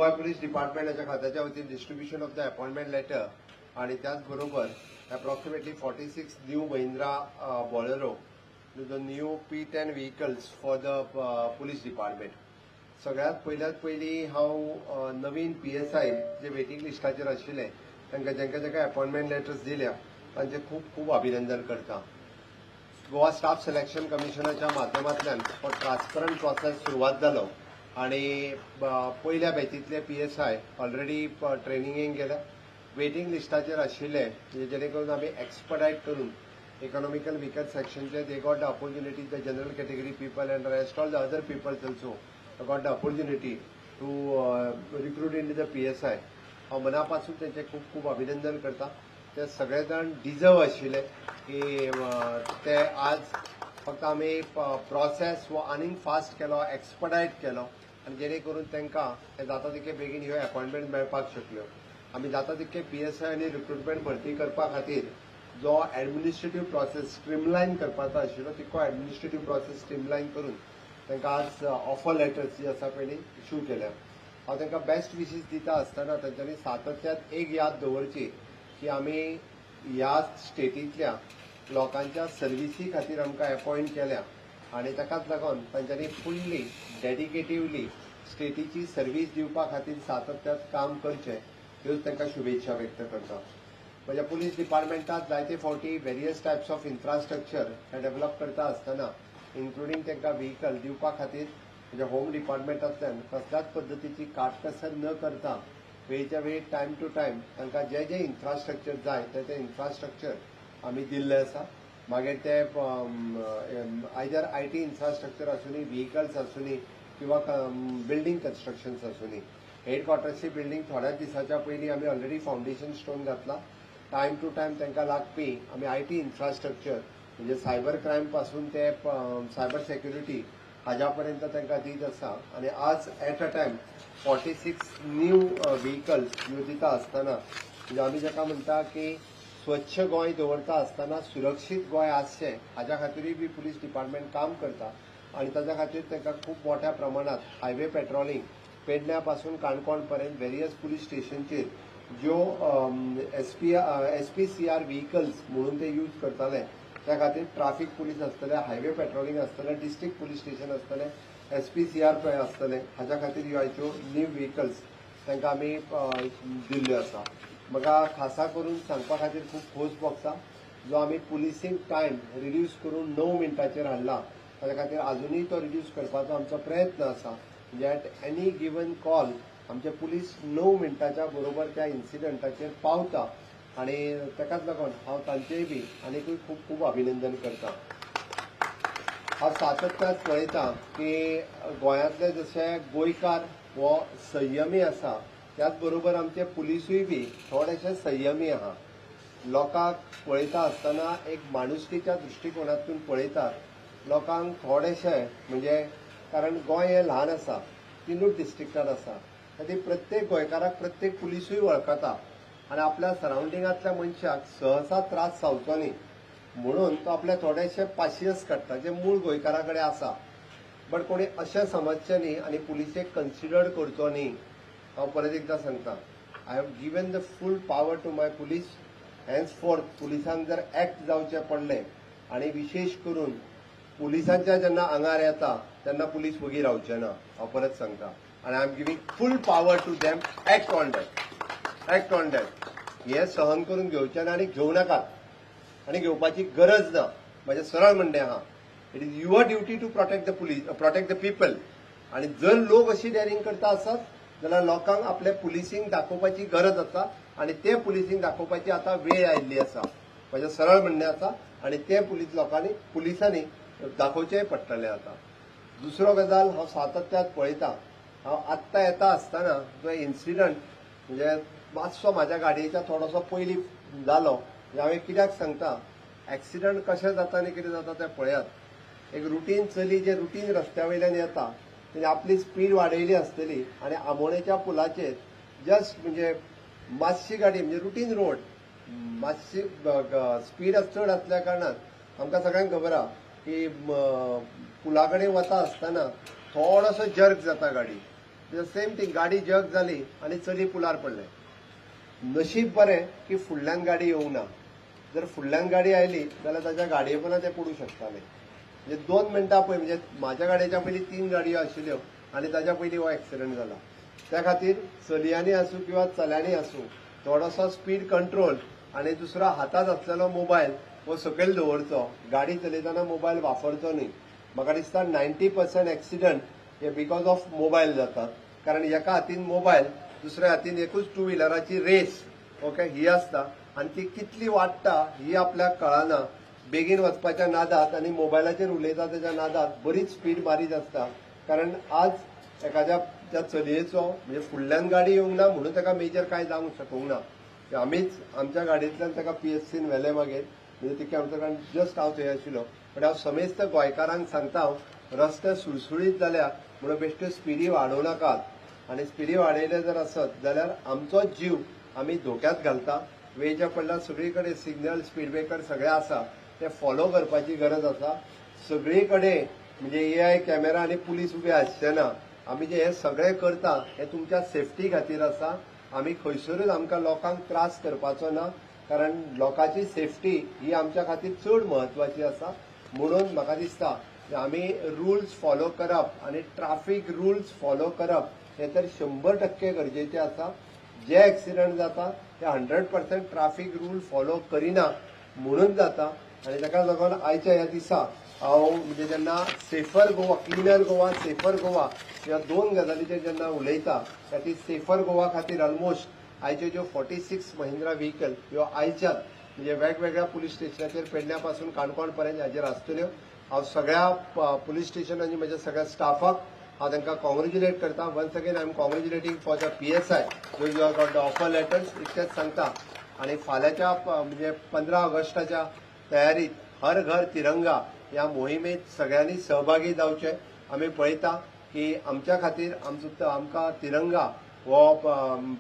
Goa police डिपार्टमेंटाच्या खात्याच्या वतीन distribution of the appointment letter आणि त्याचबरोबर approximately 46 new Mahindra Bolero, the new P10 vehicles for the police department. सगळ्यात पयल्यात पयलीं हांव नवीन पीएसआय जे वेटींग लिस्टाचेर आशिल्ले, तांकां जांकां जांकां अपॉयंटमेंट लेटर्स दिल्या, तांचें खूब खूब अभिनंदन करता. गोवा स्टाफ सिलेक्शन कमिशनाच्या माध्यमांतल्यान हो ट्रान्सपरंट प्रोसेस सुरवात जालो आणि पयल्या बॅचींतले पीएसआय ऑलरेडी ट्रेनिंगेक गेल्या. वेटींग लिस्टाचेर आशिल्ले, म्हणजे जेणे करून आमी एक्सपडायट करून इकॉनॉमिकल विकर सेक्शनचे, they got the opportunity, the general category people and rest all the other peoples also got the opportunity to recruit in the PSI. हांव मना पासून तेंचें खूब खूब अभिनंदन करता. ते सगळे जाण डिजर्व आशिल्ले की ते आज फक्त आमी प्रोसेस हो आनीक फास्ट केलो, एक्सपडायट केलो आनी जेणे करून तांकां हे जाता तितके बेगीन ह्यो अपॉयंटमेंट मेळपाक शकल्यो. आमी जाता तितके पीएसआय आनी रिक्रुटमेंट भरती करपा खातीर जो एडमिनिस्ट्रेटीव प्रोसेस स्ट्रीमलायन करपाचो आशिल्लो, तितको एडमिनिस्ट्रेटीव प्रोसेस स्ट्रीमलायन करून तांकां आज ऑफर लेटर्स जी आसा पळय इशू केल्या. हांव तांकां बेस्ट विशीस दिता आसतना तांच्यांनी सातत्यात एक याद दवरची की आमी ह्या स्टेटींतल्या लोकांच्या सर्विसी खातीर आमकां अपॉयंट केल्या आनी ताकाच लागून तांच्यांनी फुल्ली डेडिकेटिवली स्टेटीची सर्वीस दिवपा खातीर सातत्यात काम करचें, ह्योच तांकां शुभेच्छा व्यक्त करता. म्हज्या पुलीस डिपार्टमेंटात जायते फावटी वेरियस टायप्स ऑफ इन्फ्रास्ट्रक्चर हे डेव्हलप करता आसतना, इन्क्लुडींग तांकां व्हिकल दिवपा खातीर, म्हज्या होम डिपार्टमेंटांतल्यान कसल्याच पद्दतीची काटकसर न करता वेळच्या वेळ, टायम टू टायम तांकां जे जे इन्फ्रास्ट्रक्चर जाय ते ते इन्फ्रास्ट्रक्चर आमी दिल्लें आसा. मागीर ते आयदर IT infrastructure आसूनी, व्हिकल्स आसूनी किंवा बिल्डींग कन्स्ट्रक्शन्स आसूनी. हेडक्वॉर्टर्सची बिल्डींग थोड्याच दिसाच्या पयलीं आमी ऑलरेडी फावंडेशन स्टोन घातला. टायम टू टायम तांकां लागपी आमी IT infrastructure, म्हणजे सायबर क्रायम पासून ते सायबर सेक्युरिटी हाज्या पर्यंत तांकां दीत आसा. आनी आज at a time 46 new vehicles ह्यो दिता आसतना, म्हणजे आमी जाका म्हणटा की स्वच्छ गोंय दवरता आसतना सुरक्षीत गोंय आसचें, हाज्या खातीरूय बी पुलीस डिपार्टमेंट काम करता. आनी ताज्या खातीर तांकां खूब मोठ्या प्रमाणात हायवे पेट्रोलिंग पेडण्या पासून काणकोण पर्यंत वेरियस पुलीस स्टेशनचेर ज्यो एसपीसीआर व्हिकल्स म्हणून ते यूज करताले, त्या खातीर ट्राफीक पुलीस आसतले, हायवे पेट्रोलिंग आसतले, डिस्ट्रिक्ट पुलीस स्टेशन आसतले, एसपीसीआर आसतले, हाज्या खातीर ह्यो आयच्यो न्यू व्हिकल्स तांकां आमी दिल्ल्यो आसा. म्हाका खासा करून सांगपा खातीर खूब खोस भोगता, जो आमी पुलिसींग टायम रिड्यूस करून 9 मिनटाचेर हाडला, ताच्या खातीर अजुनूय तो रिड्यूस करपाचो आमचो प्रयत्न आसा. म्हणजे एट एनी गिवन कॉल आमचे पुलीस 9 मिनटाच्या बरोबर त्या इन्सिडंटाचेर पावता आनी ताकाच लागून हांव तांचेय बी आनीकूय खूब खूब अभिनंदन करता. हांव सातत्यात पळयतां की गोंयांतले जशे गोंयकार हो संयमी आसा, त्याच बरोबर आमचे पुलिसूय बी थोडेशे संयमी आहा. लोकांक पळयता आसतना एक माणुसकीच्या दृश्टिकोनातून पळयतात लोकांक थोडेशे, म्हणजे कारण गोंय हें ल्हान आसा, तिनूच डिस्ट्रिक्टान आसा, खातीर प्रत्येक गोंयकाराक प्रत्येक पुलिसूय वळखता आनी आपल्या सरावंडिंगांतल्या मनशाक सहसा त्रास जावचो न्ही म्हणून तो आपले थोडेशे पाशियस काडटा, जे मूळ गोंयकारा कडेन आसा. बट कोणी अशें समजचें न्ही आनी पुलिसेक कन्सिडर करचो न्ही. हांव परत एकदां सांगता, I have given the full power to my police. Henceforth पुलिसांक जर एक्ट जावचें पडलें आनी विशेश करून पुलिसांच्या जेन्ना आंगार येता, तेन्ना पुलीस वगी रावचे ना. हांव परत सांगता आनी I am giving full power to them, act on that, act on that. हें सहन करून घेवचें ना आनी घेवं नाकात आनी घेवपाची गरज ना. म्हजें सरळ म्हणणें आहा, it is your duty to protect the police, protect the people. आनी जर लोक अशी डेरिंग करता आसत जाल्यार लोकांक आपलें पुलिसींग दाखोवपाची गरज आसा आनी तें पुलिसींग दाखोवपाची आतां वेळ आयिल्ली आसा. म्हजें सरळ म्हणणें आसा आनी तें पुलीस लोकांनी, पुलिसांनी दाखोवचेंय पडटलें आतां. दुसरो गजाल, हांव सातत्यात पळयतां, हांव आत्तां येता आसतना जो इन्सिडंट म्हणजे मातसो म्हाज्या गाडयेच्या थोडोसो पयलीं जालो. म्हणजे हांवें कित्याक सांगता, एक्सिडंट कशें जाता आनी कितें जाता तें पळयात. एक रुटीन चली जे रुटीन रस्त्या वयल्यान येता, तेणी आपली स्पीड वाडयली आसतली आनी आमोणेच्या पुलाचेर जस्ट म्हणजे मातशी गाडी, म्हणजे रुटीन रोड, मातशी स्पीड चड आसल्या कारणान आमकां सगळ्यांक खबर आहा की पुला कडेन वता आसतना थोडोसो जर्क जाता गाडी. सेम थिंग, गाडी जग जाली आनी चली पुलार पडलें. नशीब बरें की फुडल्यान गाडी येवंक ना. जर फुडल्यान गाडी आयली जाल्यार ताच्या गाडये पोंदा ते पडूं शकताले. म्हणजे 2 मिनटां पळय, म्हणजे म्हाज्या गाडयेच्या पयलीं तीन गाडयो आशिल्ल्यो आनी ताच्या पयलीं हो एक्सिडंट जाला. त्या खातीर चलयांनी आसूं किंवा चल्यांनी आसूं, थोडोसो स्पीड कंट्रोल आनी दुसरो हातांत आसलेलो मोबायल हो सकयल दवरचो. गाडी चलयतना मोबायल वापरचो न्ही. म्हाका दिसता 90% एक्सिडंट हे because of mobile जातात, कारण एका हातीन मोबायल, दुसऱ्या हातीन एकूच टू व्हिलराची रेस, ओके, ही आसता आनी ती कितली वाडटा ही आपल्याक कळना. बेगीन वचपाच्या नादात आनी मोबायलाचेर उलयता तेच्या नादात बरीच स्पीड मारीत आसता. कारण आज एखाद्या त्या चलयेचो म्हणजे फुडल्यान गाडी येवंक ना म्हणून ताका मेजर कांय जावंक शकूंक ना. आमीच आमच्या गाडयेंतल्यान ताका पीएचसीन व्हेलें मागीर, म्हणजे तितकें आमच्या कारण जस्ट हांव थंय आशिल्लो. बट हांव समेस्त गोंयकारांक सांगता, हांव रस्ते सुळसुळीत जाल्या म्हणून बेश्ट्यो स्पिडी वाडोवं नाकात आनी स्पिडी वाडयले जर आसत जाल्यार आमचोच जीव आमी धोक्यात घालता. वेळच्या पडल्यार सगळी कडेन सिग्नल, स्पीड ब्रेकर सगळे आसा, ते फॉलो करपाची गरज आसा. सगळी कडेन म्हणजे एआय कॅमेरा आनी पुलीस उबे आसचे ना. आमी जे हे सगळे करता हे तुमच्या सेफ्टी खातीर आसा. आमी खंयसरूच आमकां लोकांक त्रास करपाचो ना, कारण लोकांची सेफ्टी ही आमच्या खातीर चड म्हत्वाची आसा. म्हणून म्हाका दिसता की आमी रुल्स फॉलो करप आनी ट्राफीक रुल्स फॉलो करप हे तर 100% गरजेचें आसा. जे एक्सिडंट जाता ते 100% ट्राफीक रूल फॉलो करिना म्हणून जाता. आनी ताका लागून आयच्या ह्या दिसा हांव म्हणजे जेन्ना safer Goa, cleaner Goa, safer Goa ह्या दोन गजालीचेर जेन्ना उलयता, त्या सेफर गोवा खातीर ऑलमोस्ट आयच्यो ज्यो 46 महिंद्रा व्हेकल ह्यो आयच्यात म्हणजे वेगवेगळ्या पुलीस स्टेशनाचेर पेडण्या पासून काणकोण पर्यंत हाजेर आसतल्यो. हांव सगळ्या पुलीस स्टेशन आनी म्हज्या सगळ्या स्टाफाक हांव तांकां कॉंग्रेच्युलेट करता. Once again, I am congratulating for the PSI you are got the offer letters. इतकेंच सांगता आनी फाल्यांच्या म्हणजे 15 ऑगस्टाच्या तयारीत हर घर तिरंगा ह्या मोहिमेत सगळ्यांनी सहभागी जावचे. आमी पळयता की आमच्या खातीर आमचो आमकां तिरंगा हो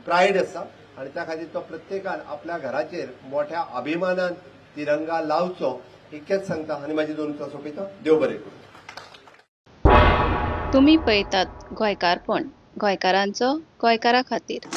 प्रायड आसा आनी त्या खातीर तो प्रत्येकान आपल्या घराचेर मोठ्या अभिमानान तिरंगा लावचो, इतकेंच सांगता आनी म्हाजी दोन उतरां सोंपयता. देव बरें करूं. तुमी पळयतात गोंयकारपण, गोंयकारांचो, गोंयकारा खातीर.